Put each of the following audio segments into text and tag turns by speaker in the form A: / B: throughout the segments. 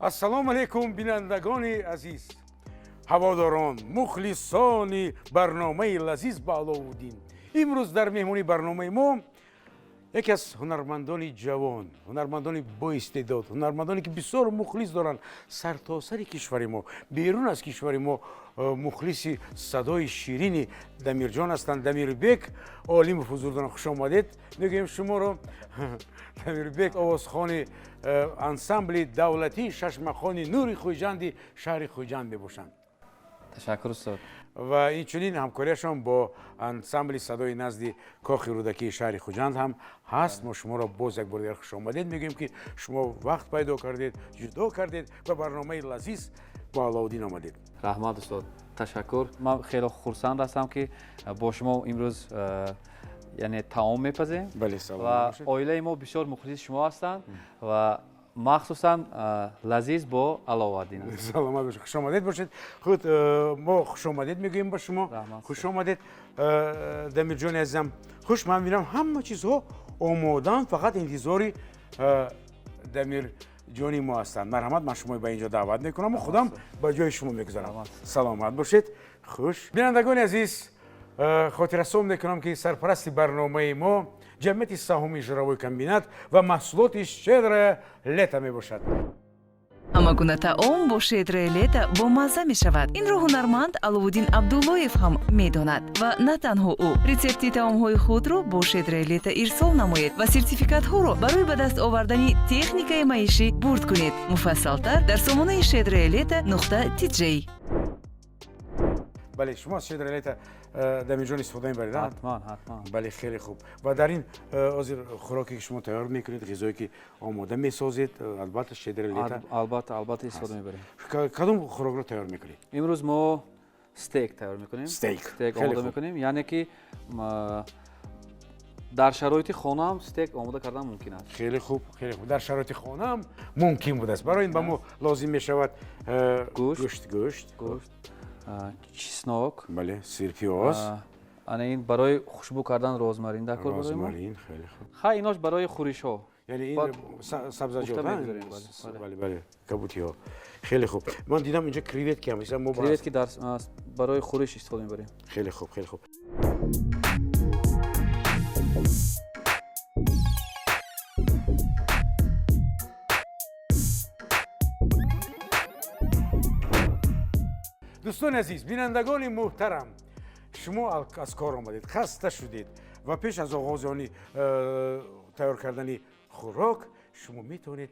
A: Ассалому алайкум, бинандагони азиз, ҳаводорон, мухлисони барномаи «Лазиз ба Аловуддин». Имрӯз дар меҳмони барномаи мо яке аз ҳунармандони ҷавон, ҳунармандони боистеъдод, ҳунармандоне ки бисёр мухлис доранд сартосари кишвари мо, берун аз кишвари мо мухлиси садои ширини Дамирҷон ҳастанд. Дамирбек Олимов ҳузур доранд. Хуш омадед мегӯем шуморо, Дамирбек. Овозхони ансамбли давлатии шашмақоми «Нури Хуҷанди» шаҳри Хуҷанд мебошанд.
B: Ташаккур, устод.
A: Ва инчунин ҳамкориашон бо ансамбли садои назди Кохи Рӯдакии шаҳри Хуҷанд ҳам ҳаст. Мо шуморо боз як бор дигар хушомадед мегӯем, ки шумо вақт пайдо кардед, ҷудо кардед ва барномаи «Лазиз бо Алоуддин» омадед.
B: Раҳмат, устод, ташаккур. Ман хеле хурсанд ҳастам, ки бо шумо имрӯз яъне таом мепазем. Ва оилаи мо бисёр мухлиси шумо ҳастанд ва махсусан «Лазиз бо Аловаддин».
A: Саломат бошед, хушомадед бошед. Худ мо хушомадед мегӯем ба шумо. Хуш омадед, Дамирҷони азизам. Хуш, ман мебинам, ҳама чизҳо омодаанд, фақат интизори Дамирҷони мо ҳастанд. Марҳамат, ман шуморо ба инҷо даъват мекунам, худам ба ҷои шумо мегузарам. Саломат бошед. Хуш, бинандагони азиз, хотиррасон мекунам, ки сарпарасти барномаи мо ҷамъияти саҳомии «Жировой комбинат» ва маҳсулоти «Щедрое лето» мебошад.
C: Ҳама гуна таом бо «Щедрое лето» бомазза мешавад. Инро ҳунарманд Аловуддин Абдуллоев ҳам медонад ва на танҳо ӯ. Рецепти таомҳои худро бо «Щедрое лето» ирсол намоед ва сертификатҳоро барои ба даст овардани техникаи маишӣ бурд кунед. Муфассалтар дар сомонаи щедроелето.tj.
A: Бале, шумо аз «Щедрое лето», Дамирҷон, истифода мебаред?
B: Ҳатман, ҳатман.
A: Бале, хеле хуб. Ва дар ин ҳозир хӯроке, ки шумо тайёр мекунед, ғизое ки омода месозед, албатта, «Щедрое лето».
B: Албатта, албатта, истифода мебарем.
A: Кадом хӯрокро тайёр мекунед?
B: Имрӯз мо стейк тайёр мекунем.
A: Стейк.
B: Стейк омода мекунем, яъне ки дар шароити хонаам стейк омода кардан мумкин аст.
A: Хеле хуб, хеле хуб. Дар шароити хонаам мумкин будааст. Барои ин ба мо лозим мешавад
B: гӯшт.
A: Гӯшт.
B: Гӯшт, чеснок.
A: Бале, сирпиёз.
B: Ана ин барои хушбӯ кардан розмарин дар кор.
A: Розмарин, хеле хуб.
B: Ха, инош барои хӯришҳо.
A: Яъне ин сабзаҷот. Бале, бале, кабутиҳо. Хеле хуб. Ман дидам, инҷо креветки ҳам мо.
B: Креветки дар барои хӯриш истифода мебарем.
A: Хеле хуб, хеле хуб. Дӯстони азиз, бинандагони муҳтарам, шумо аз кор омадед, хаста шудед ва пеш аз оғози они тайёр кардани хӯрок шумо метавонед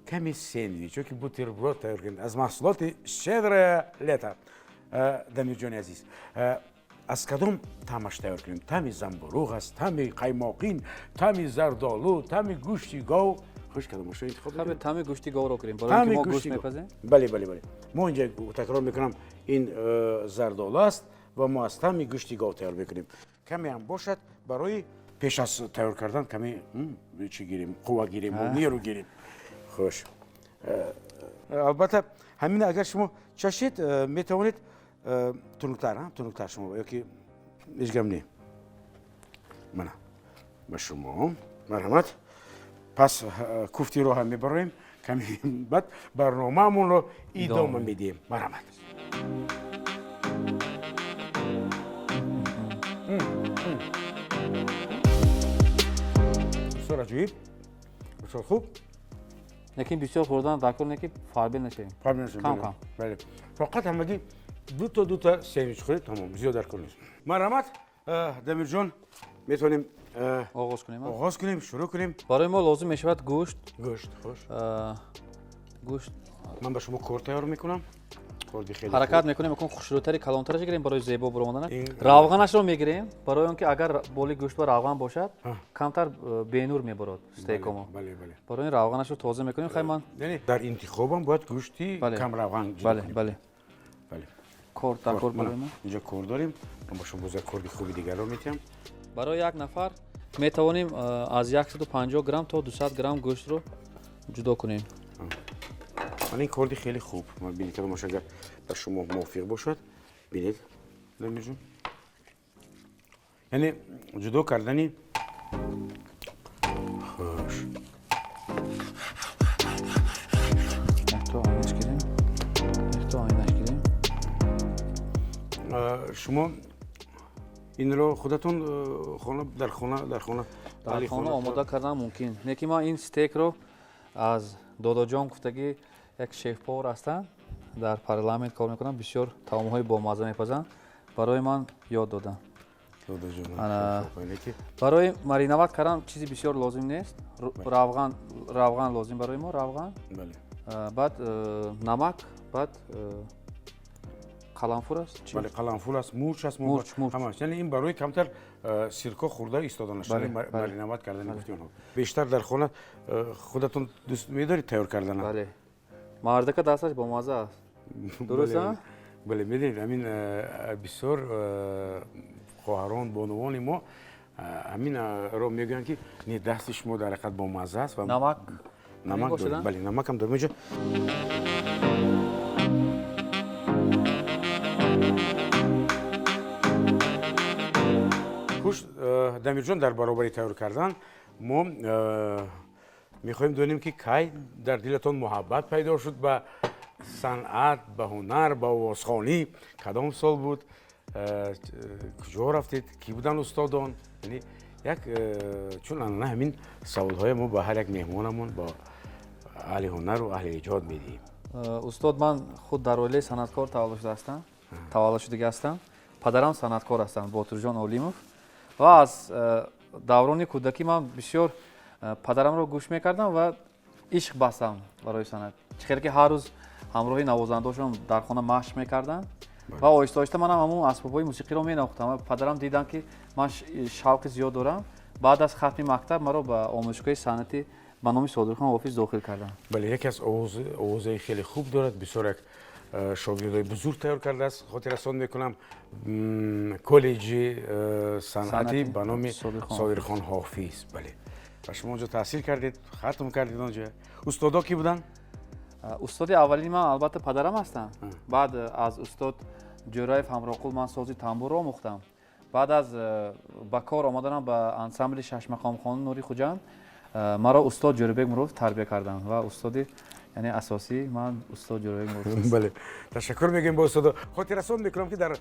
A: каме сендвич ёки бутерброд тайёр кунед аз маҳсулоти «Щедрое лето». Дамирҷони азиз, аз кадом таъмаш тайёр кунем? Таъми замбуруғ аст, таъми қаймоқин, таъми зардолу, таъми гӯшти гов. Хуш, кадомашро интихоб?
B: Таъми гӯшти говро кунем, барои ки мо гӯшт мепазем.
A: Бале, мо инҷа, такрор мекунам, ин зардолу аст ва мо аз таъми гӯшти гов тайёр мекунем. Каме ҳам бошад, барои пеш аз тайёр кардан каме чӣ гирем, қувва гирем, нерӯ гирем. Хуш, албатта, ҳамин агар шумо чашед, метавонед тунуктар, тунуктар шумо ёки ҳеҷ гап не. Мана ба шумо, марҳамат. Пас куфтиро ҳам мебароем каме баъд барномаамонро идома медиҳем. Марҳамат. Бисёр аҷоиб, бисёр хуб.
B: Лекин бисёр хӯрдан дар кор не, ки фарбе нашавем.
A: Фарбе нашавем.
B: Кам кам.
A: Бале, фақат ҳамагӣ дута дута сендвич хӯред, тамом, зиёд дар кор нест. Марҳамат, Дамирҷон, метавонем
B: оғоз кунем.
A: Оғоз кунем, шурӯъ кунем.
B: Барои мо лозим мешавад гӯшт.
A: Гӯшт, хуш.
B: Гӯшт.
A: Ман ба шумо кор тайёр мекунам. Корди хеле.
B: Ҳаракат мекунем, акун хушрӯтари калонтараш гирем барои зебо баромадана. Равғанашро мегирем, барои он ки агар боли гӯшт ба равған бошад, камтар бенур мебарод стейкомо.
A: Бале, бале.
B: Барои ин равғанашро тоза мекунем. Хай, ман
A: яъне дар интихобам бояд гӯшти камравған.
B: Бале, бале.
A: Бале.
B: Кор дар кор барои мо.
A: Инҷо кор дорем. Ман ба шумо боз як корди хуби дигарро метиҳам.
B: Барои як нафар метавонем аз 150 грамм то 200 грамм гӯштро ҷудо кунем.
A: Ман ин корди хеле хуб. Бинед, кадомаш агар ба шумо мувофиқ бошад, бинед, Дамирҷон. Яъне ҷудо кардани. Хуш. Шумо инро худатон хона дар хона дар хона
B: дар хона омода кардан мумкин. Лекин ман ин стейкро аз додоҷон гуфтагӣ як шеф-повар ҳастанд, дар парламент кор мекунанд, бисёр таомҳои бомазза мепазанд, барои ман ёд доданд. Барои мариноват кардан чизи бисёр лозим нест. Равған лозим барои мо, равған. Баъд намак, баъд қаламфур аст.
A: Бале, қаламфур аст, мурч аст, мурч. Ҳамаш. Яъне ин барои камтар сирко хӯрда истоданаш, мариноват кардани гуфти онҳо. Бештар дар хона худатон дӯст медоред тайёр кардан?
B: Бале. Мардака дасташ бомазза аст. Дуруст, а?
A: Бале, медонед, ҳамин бисёр хоҳарон, бонувони мо ҳаминро мегӯянд, ки не, дасти шумо дар ҳақиқат бомазза аст.
B: Намак?
A: Намак дорем, бале, намакам дорем инҷо. Хуш, Дамирҷон, дар баробари тайёр кардан мо мехоҳем донем, ки кай дар дилатон муҳаббат пайдо шуд ба санъат, ба ҳунар, ба овозхонӣ, кадом сол буд, куҷо рафтед, кӣ буданд устодон? Яъне як чун анана ҳамин саволҳое мо ба ҳар як меҳмонамон, ба аҳли ҳунару аҳли эҷод медиҳем.
B: Устод, ман худ дар оилаи санъаткор таваллуд шуда ҳастам, таваллуд шудагӣ ҳастам. Падарам санъаткор ҳастанд, Ботурҷон Олимов. Ва аз даврони кӯдакӣ ман бисёр падарамро гӯш мекардам ва ишқ бастам барои санъат. Чӣ хеле ки ҳар рӯз ҳамроҳи навозандаҳошон дар хона машқ мекардам ва оҳиста оҳиста манам ҳамон асбобҳои мусиқиро менавохтам. Ва падарам диданд, ки ман шавқи зиёд дорам. Баъд аз хатми мактаб маро ба омӯзишгоҳи санъатӣ ба номи Содирхон Ҳофиз дохил карданд.
A: Бале, яке аз овозаи хеле хуб дорад, бисёр як шогирдои бузург тайёр кардааст. Хотиррасон мекунам, коллеҷи санъатӣ ба номи Содирхон Ҳофиз. Бале, ва шумо онҷо таҳсил кардед, хатм кардед онҷо. Устодо кӣ буданд?
B: Устоди аввалини ман албатта падарам ҳастанд. Баъд аз устод Ҷӯраев Ҳамроқул ман сози тамбурро омӯхтам. Баъд аз ба кор омаданам ба ансамбли шашмақомхони Нури Хуҷанд маро устод Ҷӯрабек Муродов тарбия карданд ва устоди яъне асосии ман устод Ҷӯрабек Муродов аст.
A: Бале, ташаккур мегӯем ба устодо. Хотиррасон мекунам, ки дар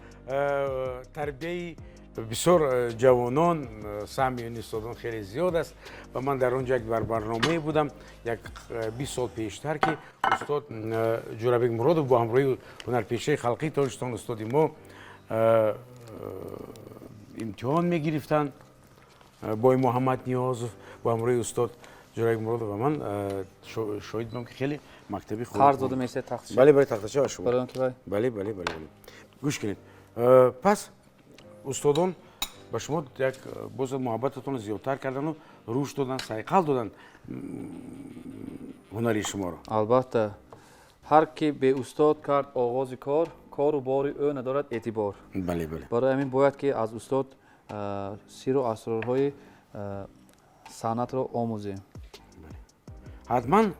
A: тарбияи бисёр ҷавонон саҳми ин устодон хеле зиёд аст ва ман дар он ҷо як барномае будам як 20 сол пештар, ки устод Ҷӯрабек Муродов бо ҳамроҳии ҳунарпешаи халқии Тоҷикистон, устоди мо, имтиҳон мегирифтанд бой Муҳаммад Ниёзов бо ҳамроҳии устод Ҷӯрабек Муродов, ва ман шоҳид будам, ки хеле мактаби хуб
B: қарз дода мешавад тахтача.
A: Бале, бале, тахтача ба шумо.
B: Барои он ки вай
A: Бале, бале, бале, бале. Гӯш кунед, пас устодон ба шумо як боз муҳаббататонро зиёдтар кардану рушд доданд, сайқал доданд ҳунари шуморо.
B: Албатта, ҳар ки беустод кард оғози кор, кору бори ӯ надорад эътибор.
A: Бале, бале.
B: Барои ҳамин бояд ки аз устод сиру асрорҳои санъатро омӯзем.
A: Ҳатман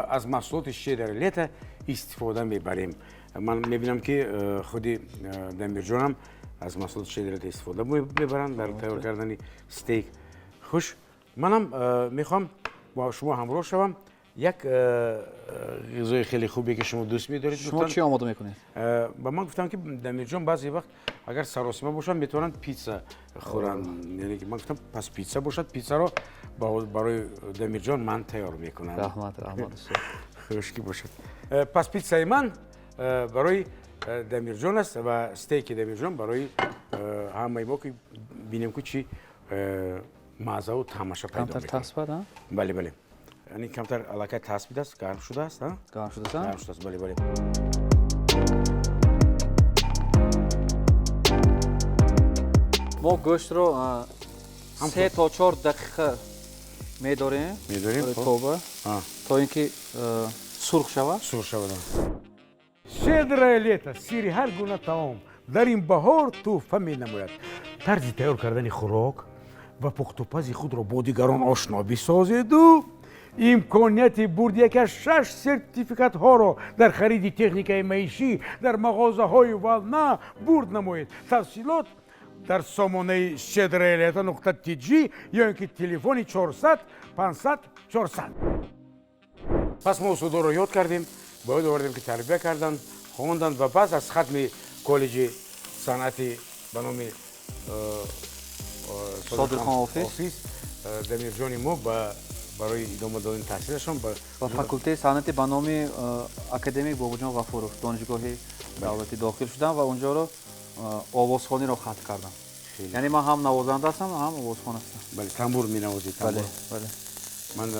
A: аз маҳсулоти Щедрое лето истифода мебарем. Ман мебинам, ки худи Дамирҷонам аз маҳсулоти Щедрое лето истифода мебаранд дар тайёр кардани стейк. Хуш, манам мехоҳам бо шумо ҳамроҳ шавам. Як ғизои хеле хубе, ки шумо дӯст медоред.
B: Шумо чӣ омода мекунед?
A: Ба ман гуфтам, ки Дамирҷон баъзе вақт агар саросима бошанд, метавонанд питса хӯранд. Яъне ки ман гуфтам, пас питса бошад, питсаро барои Дамирҷон ман тайёр мекунам.
B: Раҳмат, раҳмат, устод.
A: Хуш ки бошад. Пас питсаи ман барои Дамирҷон аст ва стейки Дамирҷон барои ҳамаи мо, ки бинем, ки чӣ маззаву таъмаша пайдо
B: Камтар
A: мекунад.
B: таспад, а?
A: Бале, бале, яъне камтар аллакай таспидааст, гарм шудааст, а?
B: Гарм шудааст?
A: Гарм шудааст, бале, бале.
B: Мо гӯштро 3 то 4 дақиқа медорем.
A: Медорем,
B: барои
A: хоб.
B: тоба, то ин ки сурх шавад.
A: Сурх шавад. Щедрое лето сири ҳар гуна таом дар ин баҳор тӯҳфа менамояд. Тарзи тайёр кардани хӯрок ва пухтупази худро бо дигарон ошно бисозеду имконияти бурди яке аз шаш сертификатҳоро дар хариди техникаи маишӣ дар мағозаҳои Волна бурд намоед. Тафсилот дар сомонаи щедроелето.tg ё ин ки телефони 400 500 400. Пас мо устодоро ёд кардем, ба ёд овардем, ки тарбия карданд, хонданд ва пас аз хатми коллеҷи санъати ба номи
B: Содиқхон Ҳофиз
A: Дамирҷони мо барои идома додани таҳсилашон
B: ба факултети санъати ба номи академик Бобоҷон Ғафуров донишгоҳи давлатӣ дохил шудам ва унҷоро овозхониро хатм кардам. Яъне ман ҳам навозанда ҳастам, ҳам овозхон ҳастам.
A: Бале, тамбур менавозед?
B: Бале, бале.
A: Ман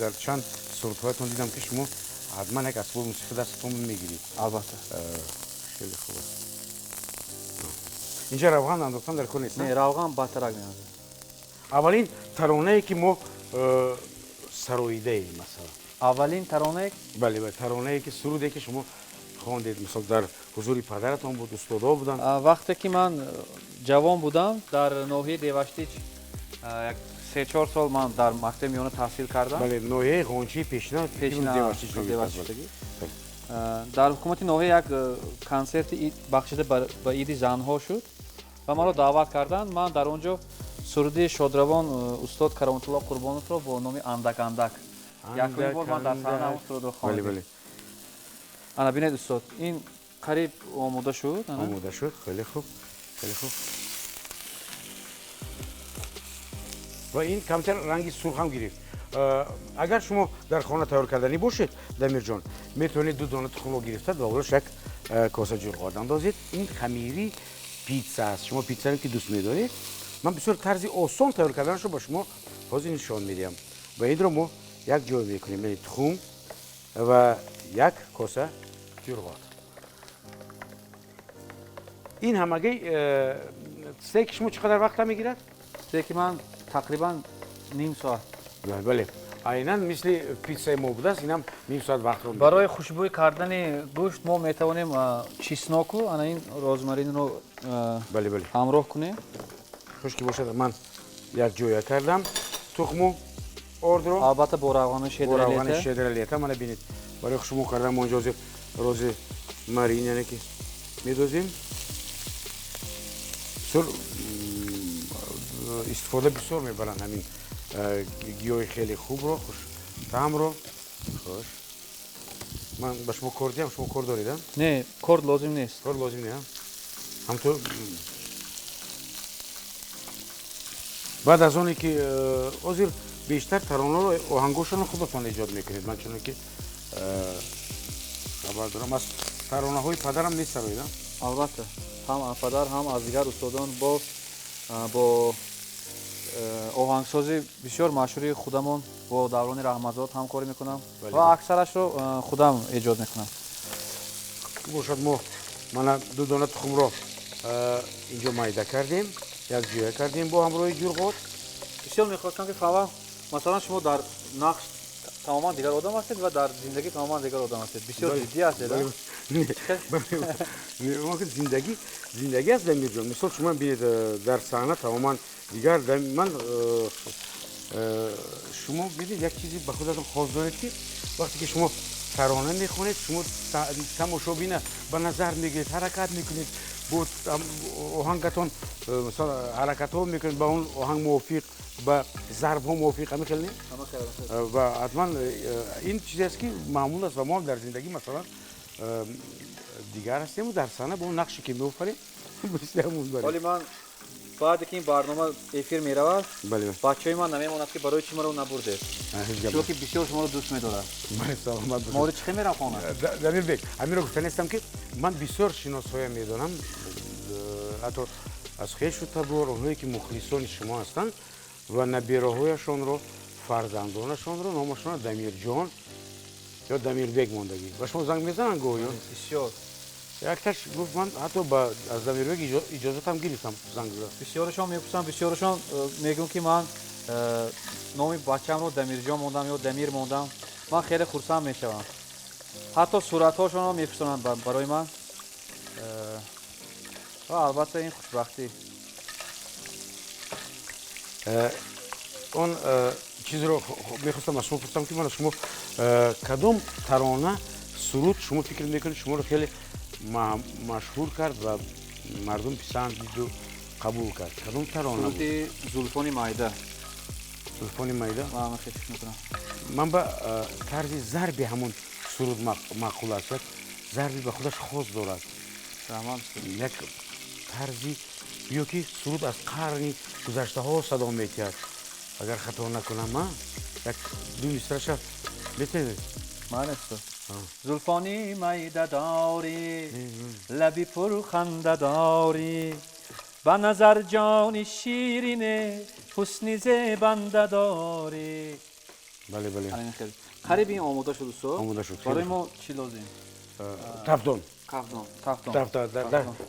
A: дар чанд сурудҳоятон дидам, ки шумо ҳатман як асбоби мусиқӣ дастатон мегиред.
B: Албатта.
A: Хеле хуб аст. Инҷа равған андохтан дар кор нест?
B: Не, равған баъдтарак меандозем.
A: Аввалин таронае, ки мо сароидаем, масалан.
B: Аввалин таронае?
A: Бале, бале, таронае ки, суруде ки шумо хондед, мисол, дар ҳузури падаратон буд, устодо буданд.
B: Вақте ки ман ҷавон будам, дар ноҳияи Деваштич як 3-4 сол ман дар мактаби миёна таҳсил кардам.
A: Бале, ноҳияи Ғончии пешина,
B: Деваштич. Дар ҳукумати ноҳия як консерти бахшида ба иди занҳо шуд ва маро даъват карданд. Ман дар он ҷо суруди шодравон устод Кароматулло Қурбоновро бо номи «Андак андак» якумин бор ман дар саҳна ҳамон сурудро хондам. Ана бинед, устод, ин қариб омода шуд.
A: Омода шуд, хеле хуб, хеле хуб. Ва ин камтар ранги сурх ҳам гирифт. Агар шумо дар хона тайёр карданӣ бошед, Дамирҷон, метавонед 2 дона тухмро гирифта ва болош як коса ҷурғот андозед. Ин хамири питса аст. Шумо питсаро ки дӯст медоред, ман бисёр тарзи осон тайёр карданашро ба шумо ҳозир нишон медиҳам. Ва инро мо як ҷой мекунем, яъне тухм ва як коса ҷурғот. Ин ҳамагӣ стейки шумо чӣ қадар вақта мегирад?
B: Стейки ман тақрибан ним соат.
A: Бале, айнан мисли питсаи мо будааст, инам ним соат вақтро мегирад.
B: Барои хушбӯй кардани гӯшт мо метавонем чесноку, ана ин розмаринро ҳамроҳ кунем.
A: Хуш ки бошад, ман як ҷоя кардам тухму ордро.
B: Албатта, бо равғани
A: щедра лета. Мана бинед, барои хушбӯ кардан мо инҷо ҳозир розмарин, яъне ки медозем. Бисёр истифода бисёр мебаранд ҳамин гиёҳи хеле хубро, хуштаъмро. Хуш, ман ба шумо кор диҳам, шумо кор доред?
B: Не, корд лозим нест.
A: Корд лозим не? Ҳамтур баъд аз оне ки ҳозир бештар таронаро, оҳангошонро худатон эҷод мекунед. Ман чуно ки хабар дорам, аз таронаҳои падарам месароед?
B: Албатта, ҳам аз падар, ҳам аз дигар устодон, бо оҳангсози бисёр машҳури худамон, бо Даврони Раҳматзод ҳамкорӣ мекунам ва аксарашро худам эҷод мекунам.
A: Бошад, мо мана 2 дона тухмро инҷо майда кардем, як ҷоя кардем бо ҳамроҳи ҷурғот.
B: Бисёр мехостам ки фаҳмам, масалан, шумо дар нақш тамоман дигар одам ҳастед ва дар зиндагӣ тамоман дигар одам ҳастед. Бисёр ҷиддӣ ҳастед.
A: Зиндагӣ зиндагӣ аст, Дамирҷон. Мисол, шумо бинед, дар саҳна тамоман дигар. Ман шумо бинед, як чизе ба худатон хос доред, ки вақте ки шумо тарона мехонед, шумо тамошобина ба назар мегиред, ҳаракат мекунед бо оҳангатон, мисол, ҳаракатҳо мекунед ба он оҳанг мувофиқ, ба зарбҳо мувофиқ. Ҳамин хел не? Ва ҳатман ин чизе аст, ки маъмул аст ва мо ҳам дар зиндагӣ, масалан, дигар ҳастему дар саҳна бо он нақше ки меофарем, мисли ҳамон.
B: Ҳоли ман баъде ки ин барнома эфир меравад, бачаҳои ман намемонад, ки барои чӣ маро набурдед, чунки бисёр шуморо дӯст медорад.
A: Саломат бошед.
B: Моро чӣ хел мерам хона?
A: Дамирбек, ҳаминро гуфта нестам, ки ман бисёр шиносҳоям медонам, ҳатто аз хешу табор, онҳое ки мухлисони шумо ҳастанд ва набераҳояшонро, фарзандонашонро номашонро Дамирҷон ё Дамирбек мондагӣ. Ба шумо занг мезананд гоҳ?
B: Бисёр.
A: Якташ гуфт, ман ҳатто аз Дамирбек иҷозатам гирифтам, занг зада.
B: Бисёрашон мепурсанд, бисёрашон мегӯям, ки ман номи бачамро Дамирҷон мондам ё Дамир мондам. Ман хеле хурсанд мешавам. Ҳатто суратҳошонро мефирсонанд барои ман ва албатта ин хушбахтӣ.
A: Он чизро мехостам аз шумо пурсам, ки мана шумо кадом тарона, суруд шумо фикр мекунед, шуморо хеле машҳур кард ва мардум писанд диду қабул кард? Кадом тарона?
B: Суруди «Зулфони майда».
A: «Зулфони майда».
B: Ман хеле фикр мекунам.
A: Ман ба тарзи зарби ҳамон суруд маъқул аст. Як зарби ба худаш хос дорад.
B: Раҳмат.
A: Як тарзи гӯё ки суруд аз қарни гузаштаҳо садо метиҳад, агар хато накунам. А як ду мисраша метавонед?
B: Майли, устод. Зулфони майда дорӣ, лаби пурханда дорӣ, ба назар ҷони ширине, ҳусни зебанда дорӣ.
A: Бале, бале.
B: Қариб ин омода шуд, устод.
A: Омода шуд.
B: Барои мо чӣ лозим?
A: Тафдон.
B: Кафдон, тафдон.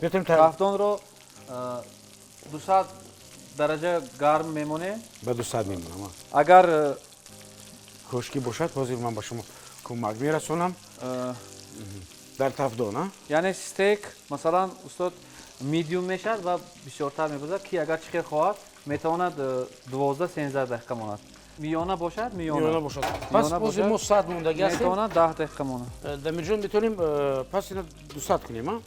A: Метавонем.
B: Тафдонро 200 дараҷа гарм мемонем.
A: Ба 200 мемонам.
B: Агар
A: кошки бошад, ҳозир ман ба шумо кӯмак мерасонам дар тафдон, а?
B: Яъне стейк, масалан, устод, medium мешавад ва бисёртар мепазад, ки агар чӣ хел хоҳад, метавонад 12-13 дақиқа монад. Миёна бошад,
A: миёна
B: миёна
A: бошад. Пас
B: миёна
A: ҳозир
B: бошад.
A: Мо 100 мондаги ҳастем.
B: Метавонад 10 дақиқа монад.
A: Дамирҷон, метавонем пас ина 200 кунем, а?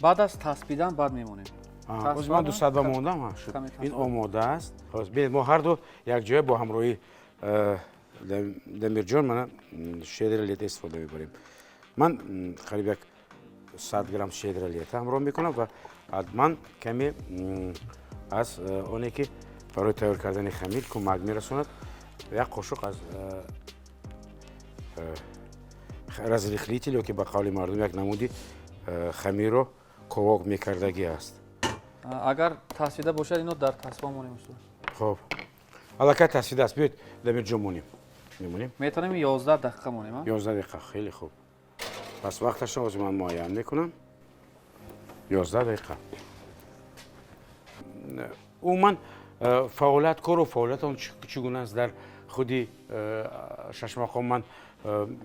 B: Баъд аз таспидан баъд мемонем.
A: Ҳозир ман 200 ба мондам, а, шуд.
B: Каме
A: Ин омода аст. Ҳозир бинед, мо ҳарду якҷоя бо ҳамроҳи Дамирҷон мана «Щедрое лето» истифода мебарем. Ман қариб як 100 грамм «Щедрое лето» ҳамроҳ мекунам ва ҳатман каме аз оне ки барои тайёр кардани хамир кӯмак мерасонад, як қошуқ аз разрыхлитель ё ки ба қавли мардум як намуди хамирро ковок мекардагӣ аст.
B: Агар тасфида бошад, ино дар тасфа монем, устод.
A: Хоб, аллакай тасфида аст. Биёед, Дамирҷон, монем, мемонем.
B: Метавонем 11 дақиқа монем, а?
A: 11 дақиқа, хеле хуб. Пас вақташро ҳозир ман муайян мекунам, 11 дақиқа. Умуман фаъолият, кору фаъолиятон чӣ гуна аст дар худи Шашмақом? Ман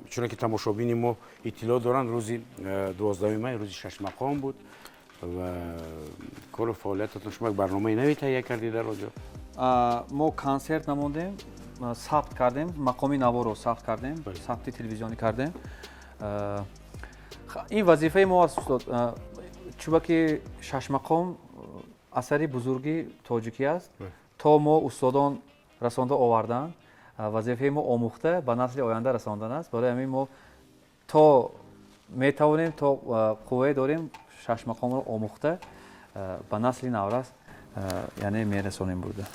A: чуноки тамошобини мо иттилоъ доранд, рӯзи 12 май рӯзи Шашмақом буд ва кору фаъолиятатон, шумо як барномаи нави таҳия кардед дар оҷо.
B: Мо консерт намондем, сабт кардем, мақоми наворо сабт кардем, сабти телевизионӣ кардем. Ин вазифаи мо аст, устод, чунки Шашмақом асари бузурги тоҷикӣ аст, то мо устодон расонда оварданд, вазифаи мо омӯхта ба насли оянда расондан аст. Барои ҳамин мо то метавонем, то қуввае дорем, Шашмақомро омӯхта ба насли наврас яъне мерасонем бурда.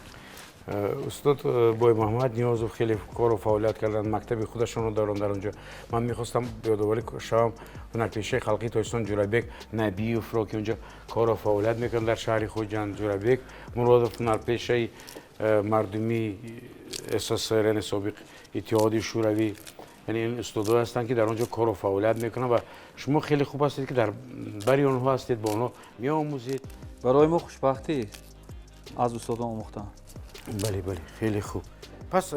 A: Устод Боймуҳаммад Ниёзов хеле кору фаъолият карданд, мактаби худашонро доранд дар он ҷо. Ман мехостам ёдоварӣ шавам ҳунарпешаи халқии Тоҷикистон Ҷурабек Набиевро, ки онҷо кору фаъолият мекунад дар шаҳри Хуҷанд, Ҷурабек Муродов, ҳунарпешаи мардумии СССР, яъне собиқ Иттиҳоди Шӯравӣ. Яъне ин устодое ҳастанд, ки дар он ҷо кору фаъолият мекунанд ва шумо хеле хуб ҳастед, ки дар бари онҳо ҳастед, бо онҳо меомӯзед.
B: Барои мо хушбахтӣ аз устодон омӯхтан.
A: Бале, хеле хуб. Пас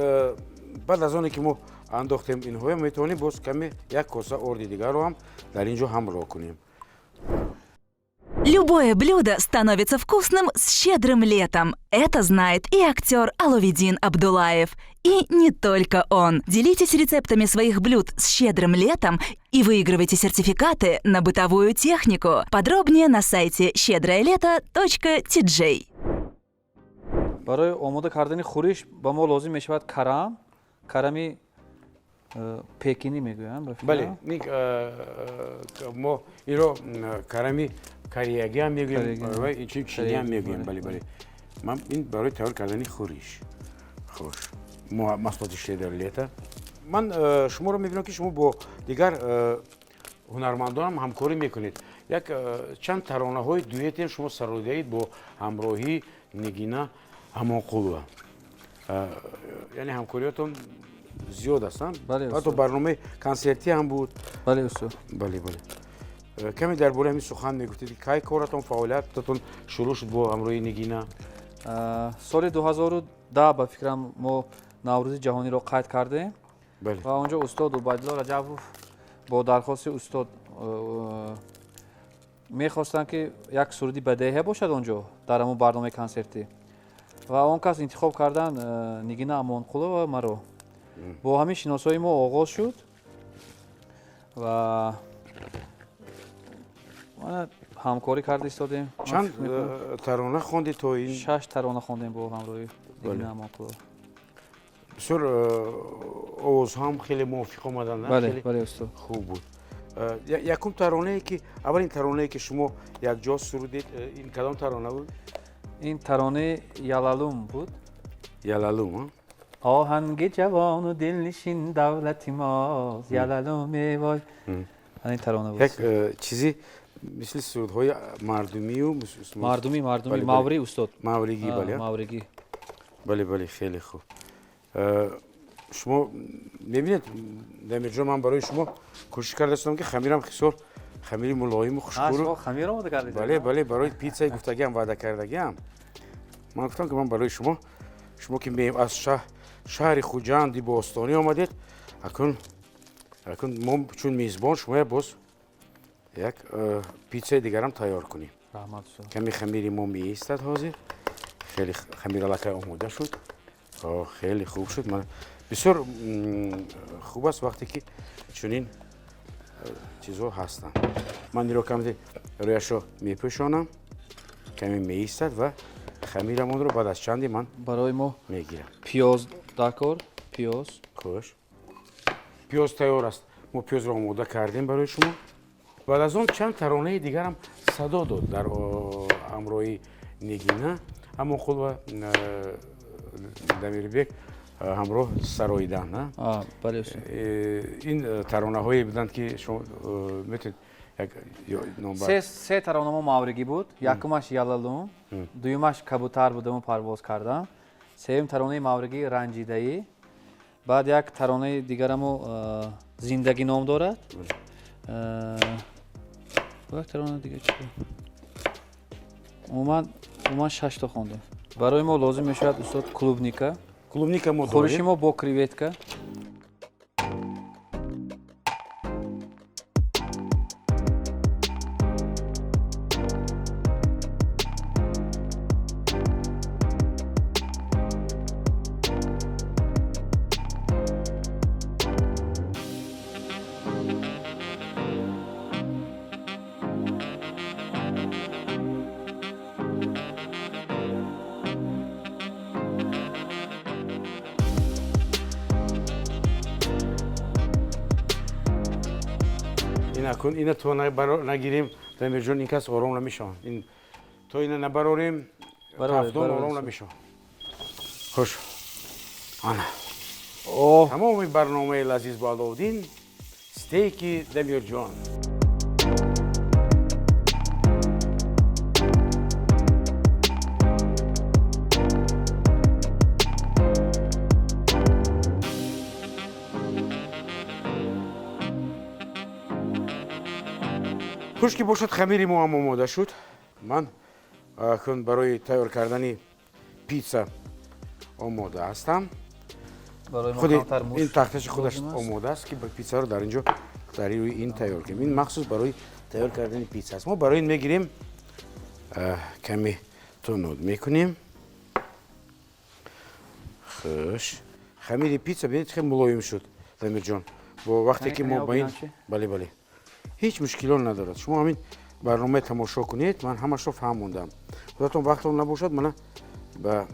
A: баъд аз оне ки мо андохтем инҳоя, метавонем боз каме як коса орди дигарро ҳам дар ин ҷо ҳамроҳ кунем.
C: Любое блюдо становится вкусным с «Щедрым летом». Это знает и актер Аловидин Абдулаев. И не только он. Делитесь рецептами своих блюд с «Щедрым летом» и выигрывайте сертификаты на бытовую технику. Подробнее на сайте щедроелето.tj.
B: Барои омода кардани хӯриш ба мо лозим мешавад карам, карами пекинӣ мегӯянд, ба фикрам.
A: Бале, мо инро карами кариягӣ ҳам мегӯем
B: Кариягӣ.
A: Ва инчунин чинӣ ҳам
B: Кариягӣ,
A: мегӯем.
B: бале.
A: Бале, ман ин барои тайёр кардани хӯриш. Хуш, мо маҳсулоти «Щедрое лето». Ман шуморо мебинам, ки шумо бо дигар ҳунармандонам ҳамкорӣ мекунед. Як чанд таронаҳои дуэтем шумо сароидаед бо ҳамроҳии Нигина Амонқулова. Яъне ҳамкориётон зиёд ҳастанд.
B: Бале,
A: ҳатто
B: устод.
A: Барномаи консертӣ ҳам буд.
B: Бале, устод.
A: Бале, каме дар бораи ҳамин сухан мегуфтед, ки кай коратон, фаъолиятатон шурӯъ шуд бо ҳамроҳии Нигина?
B: Соли 2010, ба фикрам, мо Наврӯзи ҷаҳониро қайд кардем ва он ҷо устод Убайдулло Раҷабов бо дархости устод мехостанд, ки як суруди бадеҳа бошад он ҷо, дар ҳамон барномаи консертӣ, ва он кас интихоб карданд Нигина Амонқулова маро. Бо ҳамин шиносоии мо оғоз шуд ва мана ҳамкорӣ карда истодем. Ман
A: Чанд
B: фикр мекунам,
A: тарона хондед то ин?
B: Шаш тарона хондем бо ҳамроҳи Нигина Амонқулова.
A: Бисёр овозҳо ҳам хеле мувофиқ омаданд, на?
B: Бале.
A: Хеле
B: Бале, устод.
A: хуб буд. Якум таронае ки аввалин таронае ки шумо якҷо сурудед, ин кадом тарона буд?
B: Ин таронаи Ялалум буд.
A: Ялалум.
B: Оҳанги ҷавону дилнишин давлати мост, Ялалум вой. Ин тарона буд.
A: Як чизи мисли сурудҳои мардумию
B: мардумӣ, мардумӣ, маврӣ устод.
A: Мавригӣ, бале.
B: Мавригӣ.
A: Бале, бале, хеле хуб. Шумо мебинед, Дамирҷон, ман барои шумо кӯшиш кардастам, ки хамирам хисор хамири мулоиму хушкуру.
B: Хамир омода кардед?
A: Бале, бале, барои питсаи гуфтагиам, ваъда кардагиам. Ман гуфтам, ки ман барои шумо, шумо ки аз шаҳри Хуҷанди бостонӣ омадед, акун мо чун мизбон шумоя боз як питсаи дигарам тайёр кунем. Ками хамири мо меистад ҳозир. Хеле хамир аллакай омода шуд. Хеле хуб шуд. Бисёр хуб аст вақте ки чунин чизҳо ҳастанд. Ман инро каме рӯяшро мепӯшонам, каме меистад ва хамирамонро баъд аз чанде ман
B: барои мо
A: мегирам.
B: Пиёз даркор, пиёз.
A: Хуш. Пиёз тайёр аст. Мо пиёзро омода кардем барои шумо. Баъд аз он чанд таронаи дигарам садо дод дар ҳамроҳи Нигина Амонқул ва Дамирбек ҳамроҳ сароидан.
B: Бале.
A: Ин таронаҳое буданд, ки шумо метавонед як номбар.
B: Се тарона мо мавригӣ буд. Якумаш Ялалум, дуюмаш Кабутар будаму парвоз кардам, сеюм таронаи мавригӣ Ранҷидаӣ, баъд як таронаи дигарамо Зиндагӣ ном дорад. Як тарона дига чи буд? Умуман шашто хондем. Барои мо лозим мешавад, устод, клубника.
A: Клубника мо дорем.
B: Хӯриши мо бо креветка.
A: Ина то нагирем, Дамирҷон, ин кас ором намешаванд. То ина набарорем, тафдон ором намешаванд. Хуш. Ана. Тамоми барномаи Лазиз бо Аловуддин, стейки Дамирҷон. Хуш ки бошад, хамири мо ҳам омода шуд. Ман акнун барои тайёр кардани питса омода ҳастам. Худи ин тахташи худаш омода аст, ки питсаро дар инҷо дар рӯи ин тайёр кунем. Ин махсус барои тайёр кардани питса аст. Мо барои ин мегирем, каме тунуд мекунем. Хуш. Хамири питса бинед, хеле мулоим шуд, Дамирҷон. Бо вақте ки мо ба ин, бале, бале, ҳеҷ мушкилон надорад. Шумо ҳамин барномаи тамошо кунед, ман ҳамашро фаҳмондам. Худатон вақтон набошад, мана ба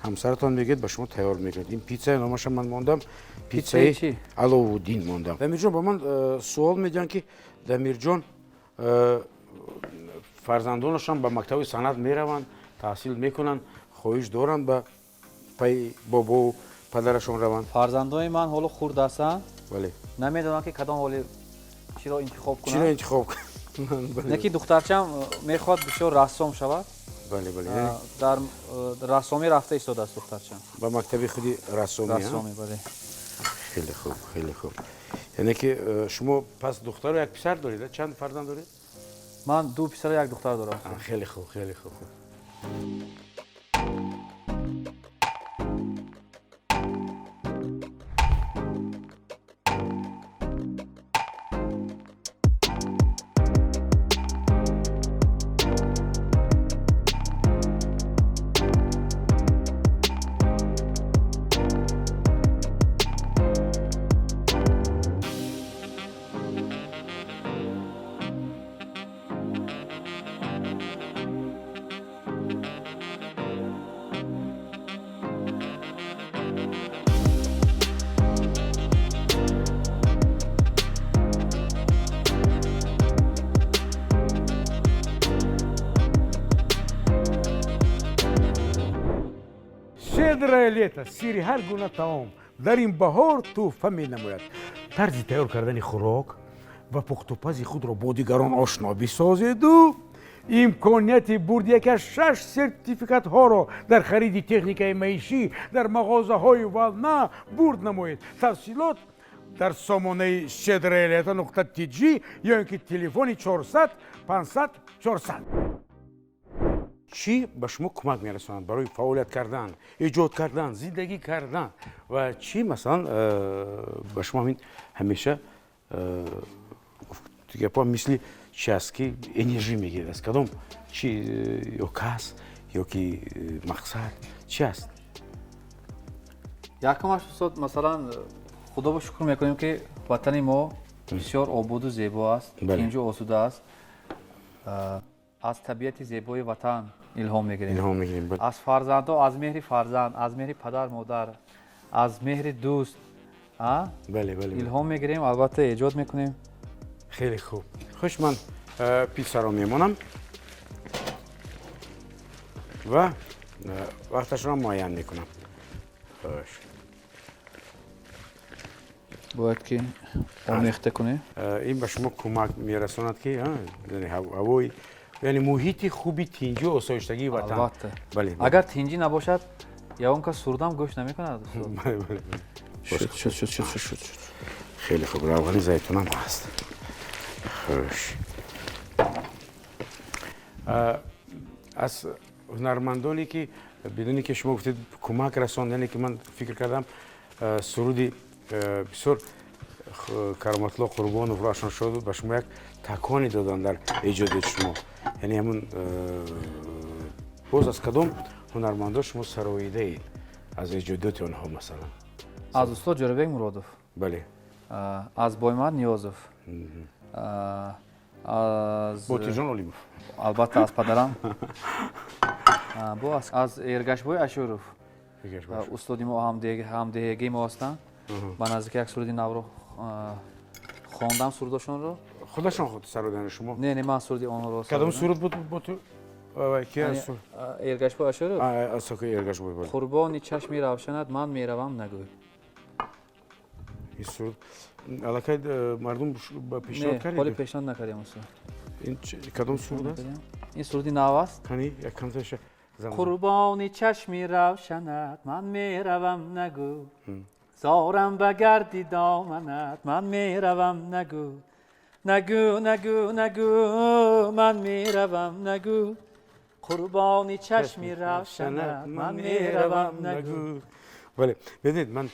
A: ҳамсаратон мегӯед, ба шумо тайёр мекунед. Ин питсаи номаша ман мондам, питсаи Аловуддин мондам. Дамирҷон, ба ман суол медиҳанд, ки Дамирҷон фарзандонашон ба мактаби санъат мераванд, таҳсил мекунанд, хоҳиш доранд ба пайи бобову падарашон раванд.
B: Фарзандони ман ҳоло хурд ҳастанд.
A: Бале.
B: Намедонам, ки кадом ҳоли чиро интихоб кунам.
A: Чиро интихоб кунам?
B: Неки духтарчам мехоҳад бисёр рассом шавад.
A: Бале, бале.
B: Дар рассомӣ рафта истодааст духтарчам.
A: Ба мактаби худи рассомӣ?
B: Рассомӣ, бале.
A: Хеле хуб, хеле хуб. Яъне ки шумо пас духтару як писар доред? Чанд фарзанд доред?
B: Ман ду писару як духтар дорам.
A: Хеле хуб, хеле хуб. Щедрое лето сири ҳар гуна таом дар ин баҳор тӯҳфа менамояд. Тарзи тайёр кардани хӯрок ва пухтупази худро бо дигарон ошно бисозеду имконияти бурди яке аз шаш сертификатҳоро дар хариди техникаи маишӣ дар мағозаҳои Волна бурд намоед. Тафсилот дар сомонаи щедроелето.tg ё ин ки телефони 400 500 400. Чӣ ба шумо кӯмак мерасонад барои фаъолият кардан, эҷод кардан, зиндагӣ кардан ва чӣ, масалан, ба шумо ҳамин ҳамеша гапҳо мисли чи аст, ки энержӣ мегирад аз кадом чи ё кас ё ки мақсад чи аст?
B: Якумаш, устод, масалан, Худо шукр мекунем, ки ватани мо бисёр ободу зебо аст, тинҷу осуда аст. Аз табиати зебои ватан илҳом мегирем, аз фарзандо, аз меҳри фарзанд, аз меҳри падар модар, аз меҳри дӯст илҳом мегирем, албатта, эҷод мекунем.
A: Хеле хуб. Хуш, ман питсаро мемонам ва вақташро муайян мекунам. Хуш.
B: Бояд ки омехта кунем.
A: Ин ба шумо кӯмак мерасонад, ки ҳавои, яъне муҳити хуби тинҷу осоиштагии ватан.
B: Албатта, агар тинҷӣ набошад, ягон кас сурдам гӯш намекунад.
A: Шуд, шуд, шуд, шуд, шуд, шуд. Хеле хуб, равғани зайтунам ҳаст. Хуш, аз ҳунармандоне, ки бидуне ки шумо гуфтед, кӯмак расонд, яъне ки ман фикр кардам, суруди бисёр Кароматулло Қурбоновро ашон шуд, ба шумо як таконе доданд дар эҷоди шумо. Яъне ҳамун боз аз кадом ҳунармандо шумо сароидаед аз эҷодиёти онҳо, масалан?
B: Аз устод Ҷӯрабек Муродов, аз Боймар Ниёзов, аз
A: Ботирҷон Олимов.
B: Албатта, аз падарам, бо аз Эргашбой Ашуров, устоди мо, ҳамдеҳагии мо ҳастанд. Ба наздики як суруди навро хондам, сурудошонро.
A: Худашон худ сарудани шумо?
B: Не, ман суруди онҳоро.
A: Кадом суруд буд?
B: Эргашбой Ашуров.
A: Эргашбой.
B: «Қурбони чашми равшанат ман меравам» нагӯй.
A: Ин суруд аллакай мардум пешниҳод кардед?
B: Ҳоли пешниҳод накардем, устод.
A: Ин кадом суруд аст?
B: Ин суруди нав аст.
A: Кани, якамташа.
B: «Қурбони чашми равшанат ман меравам» нагӯ, «Зорам ба гарди доманат ман меравам» нагӯ, нагӯ, нагӯ, нагӯ, ман меравам нагӯ, қурбони чашми равшанат ман меравам нагӯ.
A: Бале, медонед, ман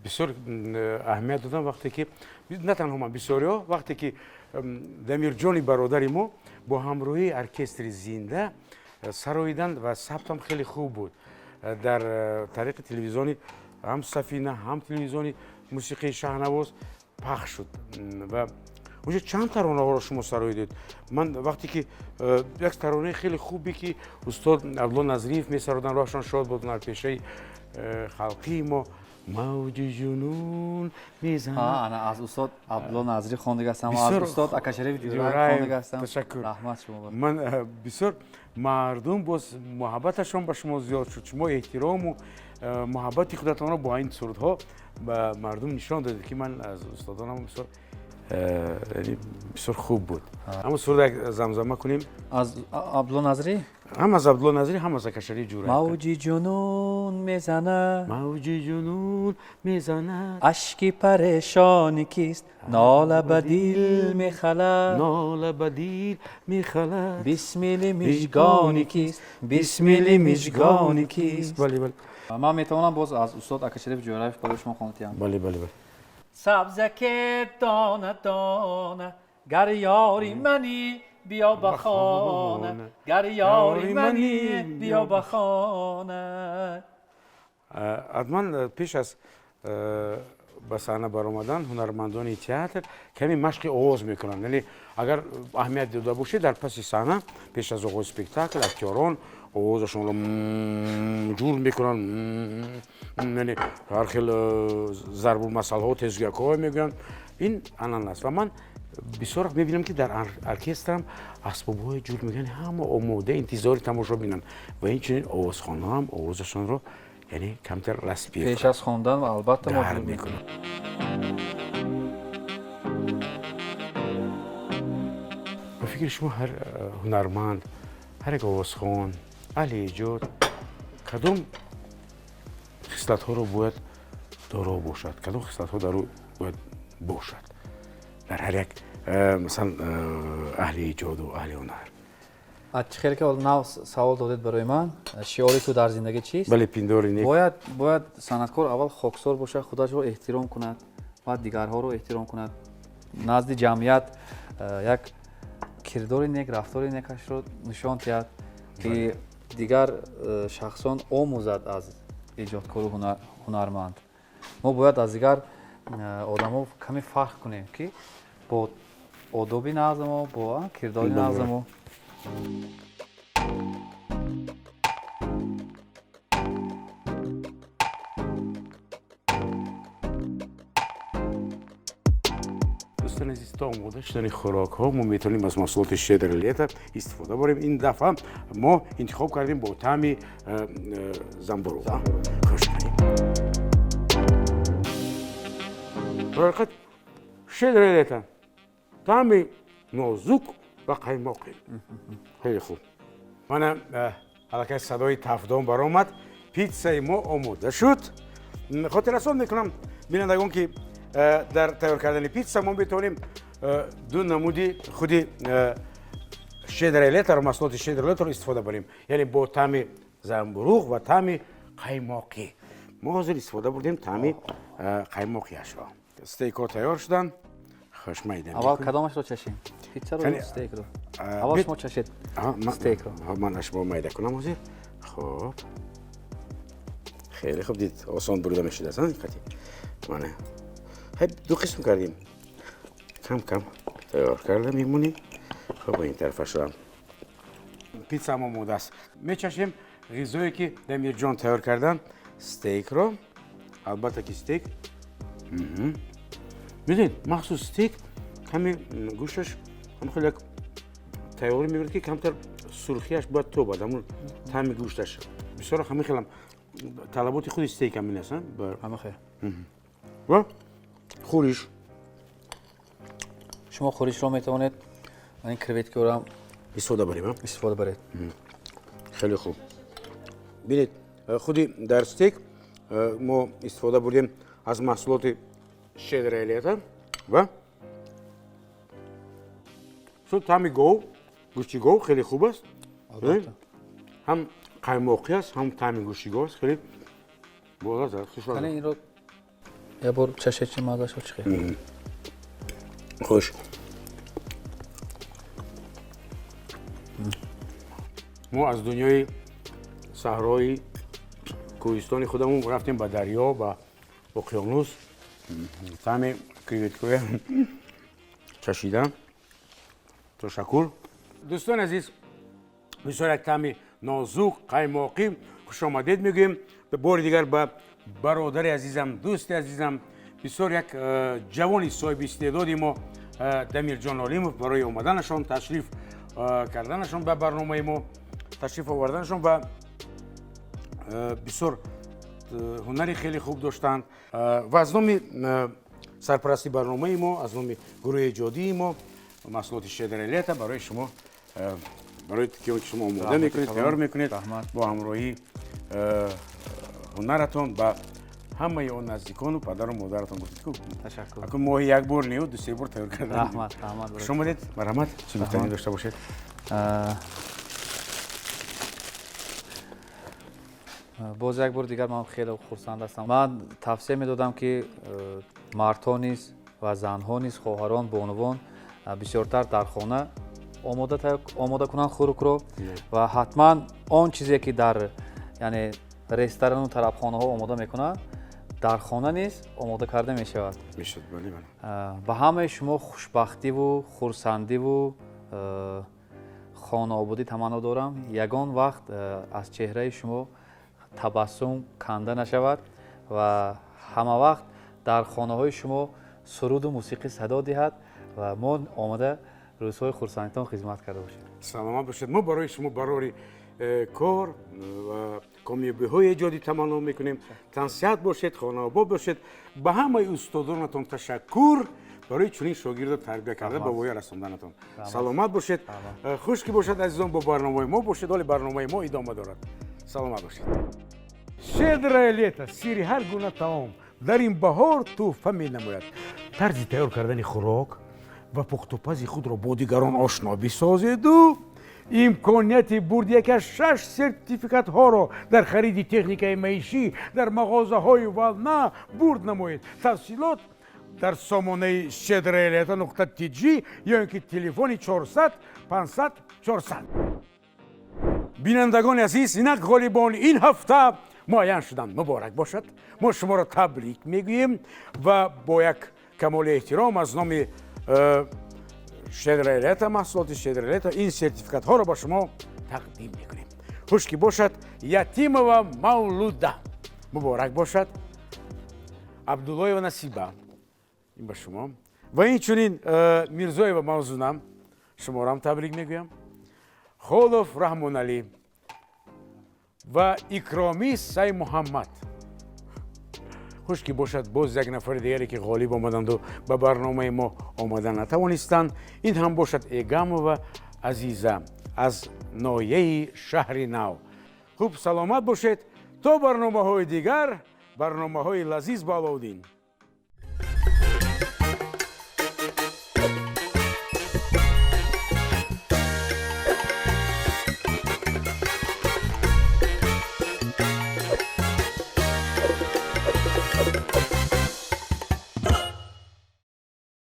A: бисёр аҳамият додам, вақте ки, на танҳо ман, бисёриҳо, вақте ки Дамирҷони бародари мо бо ҳамроҳии оркестри зинда сароиданд ва сабтам хеле хуб буд, дар тариқи телевизиони ҳам Сафина, ҳам телевизиони мусиқии Шаҳнавоз пахш шуд ва онҷо чанд таронаҳоро шумо сароидед. Ман вақте ки як таронаи хеле хубе, ки устод Абдулло Назриев месароданд, роҳашон шод буд, ҳунарпешаи халқии мо, «Мавҷи ҷунун мезанад».
B: Аз устод Абдулло Назрӣ хондага ҳастам, аз устод Акашариф Ҷӯраев хондага ҳастам.
A: Ташаккур.
B: Раҳмат шумо.
A: Ман бисёр, мардум боз муҳаббаташон ба шумо зиёд шуд. Шумо эҳтирому муҳаббати худатонро бо ин сурудҳо ба мардум нишон додед, ки ман аз устодонам бисёр, бисёр хуб буд. Аммо суруд як замзама кунем.
B: Аз Абдулло Назрӣ.
A: Ҳам аз Абдулло Назрӣ, ҳам аз Акашариф Ҷӯраев.
B: Мавҷи ҷунун мезанад.
A: Мавҷи ҷунун мезанад.
B: Ашки парешони кист, нола ба дил мехалад.
A: Нола ба дил мехалад.
B: Бисмили мижгони кист, бисмили мижгони кист.
A: Бале.
B: Ман метавонам боз аз устод Акашариф Ҷӯраев барои шумо хонтиям.
A: Бале.
B: Сабзаке дона дона, гар ёри манӣ, биё ба хона, гар ёри манӣ, биё ба хона.
A: Ҳатман пеш аз ба саҳна баромадан ҳунармандони театр каме машқи овоз мекунанд. Яъне агар аҳамият дода бошед, дар паси саҳна пеш аз оғози спектакл актёрон овозашонро ҷур мекунанд, яъне ҳар хел зарбулмасалҳо, тезгӯякҳо мегӯянд. Ин анъана аст ва ман бисёр вақт мебинам, ки дар оркестрам асбобҳои ҷур мегӯянд, ҳама омода, интизори тамошо бинанд ва инчунин овозхонҳо ҳам овозашонро Яъне камтар распев.
B: Пеш аз хондан албатта мо
A: гарм мекунем. Ба фикри шумо ҳар ҳунарманд, ҳар як овозхон, аҳли эҷод кадом хислатҳоро бояд доро бошад, кадом хислатҳо дар ӯ бояд бошад дар ҳар як масалан аҳли эҷоду аҳли ҳунар?
B: Чӣ хеле ки нав савол додед барои ман, шиори ту дар зиндагӣ чист?
A: Бале, пиндори нек.
B: Бояд санъаткор аввал хоксор бошад, худашро эҳтиром кунад, баъд дигарҳоро эҳтиром кунад, назди ҷамъият як кирдори нек, рафтори некашро нишон диҳад, ки дигар шахсон омӯзад аз эҷодкору ҳунарманд. Мо бояд аз дигар одамо каме фарқ кунем, ки бо одоби нағзамо, бо кирдори нағзамо.
A: Дӯстони азиз, то омода шудани хӯрокҳо мо метавонем аз маҳсулоти Щедрое лето истифода барем. Ин дафъа мо интихоб кардем бо таъми замбуруғ. Хуш кунем. Ҳақиқат Щедрое лето таъми нозук ва қаймоқӣ. Хеле хуб. Мана аллакай садои тафдон баромад. Питсаи мо омода шуд. Хотиррасон мекунам бинандагон, ки дар тайёр кардани питса мо метавонем ду намуди худи Щедрое лето ро, маҳсулоти Щедрое лето ро истифода барем, яъне бо таъми замбуруғ ва таъми қаймоқӣ. Мо ҳозир истифода бурдем таъми қаймоқиашро. Стейкҳо тайёр шуданд. Хуш майда.
B: Аввал кадомашро чашем? Питсаро ё стейкро? Аввал шумо чашед стейкро.
A: Ман аз шумо майда кунам ҳозир. Хуб, хеле хуб, дид, осон бурида мешудааст. Қати мана ду қисм кардем, кам кам тайёр карда мемонем. Хуб, ин тарафашро питсаам омода аст. Мечашем ғизое ки Дамирҷон тайёр кардан, стейкро. Албатта ки стейк, медонед, махсус стейк каме гӯшташ ҳам хеле як тайёрӣ мебарад, ки камтар сурхиаш бояд тобад, ҳамун таъми гӯшташ бисёр ҳамин хелам талаботи худи стейк ҳамин аст.
B: Ҳама хел.
A: Ва хӯриш.
B: Шумо хӯришро метавонед ин креветкаро
A: истифода барем.
B: Истифода баред.
A: Хеле хуб. Бинед, худи дар стейк мо истифода бурдем аз маҳсулоти Щедрое лето ва таъми гов, гӯшти гов хеле хуб аст. Ҳам қаймоқӣ аст, ҳам таъми гӯшти гов аст, хеле болаззат.
B: Қани, инро як бор чашед, чи маззашо чӣ хел.
A: Хуш. Мо аз дунёи саҳрои кӯҳистони худамон рафтем ба дарё, ба уқёнус. Таъми креветкоя чашидан. Ташаккур. Дӯстони азиз, бисёр як таъми нозук, қаймоқӣ. Хушомадед мегӯем бори дигар ба бародари азизам, дӯсти азизам, бисёр як ҷавони соҳиби истеъдоди мо Дамирҷон Олимов барои омаданашон, ташриф карданашон ба барномаи мо, ташриф оварданашон ва бисёр ҳунари хеле хуб доштанд. Ва аз номи сарпарасти барномаи мо, аз номи гурӯҳи эҷодии мо, маҳсулоти Щедрое лето барои шумо, барои ки шумо омода мекунед, тайёр мекунед, бо ҳамроҳии ҳунаратон ба ҳамаи он наздикону падару модаратон гуфтед ку.
B: Ташаккур.
A: Акун моҳи як бор неу ду се бор тайёр кардан.
B: Раҳмат, раҳмат.
A: Хуш омадед, марҳамат, чӣ гуфтанӣ дошта бошед?
B: Боз як бор дигар ман хеле хурсанд ҳастам. Ман тавсия медодам, ки мардҳо низ ва занҳо низ, хоҳарон, бонувон бисёртар дар хона омода кунанд хӯрокро ва ҳатман он чизе ки дар, яъне, ресторану тарабхонаҳо омода мекунанд, дар хона низ омода карда мешавад.
A: Мешавад, бале, бале.
B: Ба ҳамаи шумо хушбахтиву хурсандиву хонаободӣ таманно дорам. Ягон вақт аз чеҳраи шумо табассум канда нашавад ва ҳама вақт дар хонаҳои шумо суруду мусиқӣ садо диҳад ва мо омада рӯзҳои хурсандитон хизмат карда бошем.
A: Саломат бошед. Мо барои шумо барори кор ва комёбиҳои эҷодӣ таманно мекунем. Тансиҳат бошед, хонаобод бошед. Ба ҳамаи устодонатон ташаккур барои чунин шогирдро тарбия карда, ба воя расонданатон. Саломат бошед. Хуш ки бошад, азизон, бо барномаи мо бошед. Ҳоли барномаи мо идома дорад. Саломат бошед. «Щедрое лето» сири ҳар гуна таом дар ин баҳор тӯҳфа менамояд. Тарзи тайёр кардани хӯрок ва пухтупази худро бо дигарон ошно бисозеду имконияти бурди яке аз шаш сертификатҳоро дар хариди техникаи маишӣ дар мағозаҳои «Волна» бурд намоед. Тафсилот дар сомонаи щедроелето.tg ё ин ки телефони 400 500 400. Бинандагони азиз, инак ғолибони ин ҳафта муайян шуданд. Муборак бошад, мо шуморо табрик мегӯем ва бо як камоли эҳтиром аз номи «Щедрое лето», маҳсулоти «Щедрое лето», ин сертификатҳоро ба шумо тақдим мекунем. Хуш ки бошад. Ятимова Мавлуда, муборак бошад. Абдуллоева Насиба, ин ба шумо ва инчунин Мирзоева Мавзуна, шуморо табрик мегӯям. Холов Раҳмоналӣ ва Икромӣ Сай Муҳаммад, хуш ки бошад. Боз як нафари дигаре, ки ғолиб омаданду ба барномаи мо омада натавонистанд, ин ҳам бошад Эгамова Азиза аз ноҳияи Шаҳри Нав. Хуб, саломат бошед то барномаҳои дигар, барномаҳои «Лазиз» бо Аловуддин.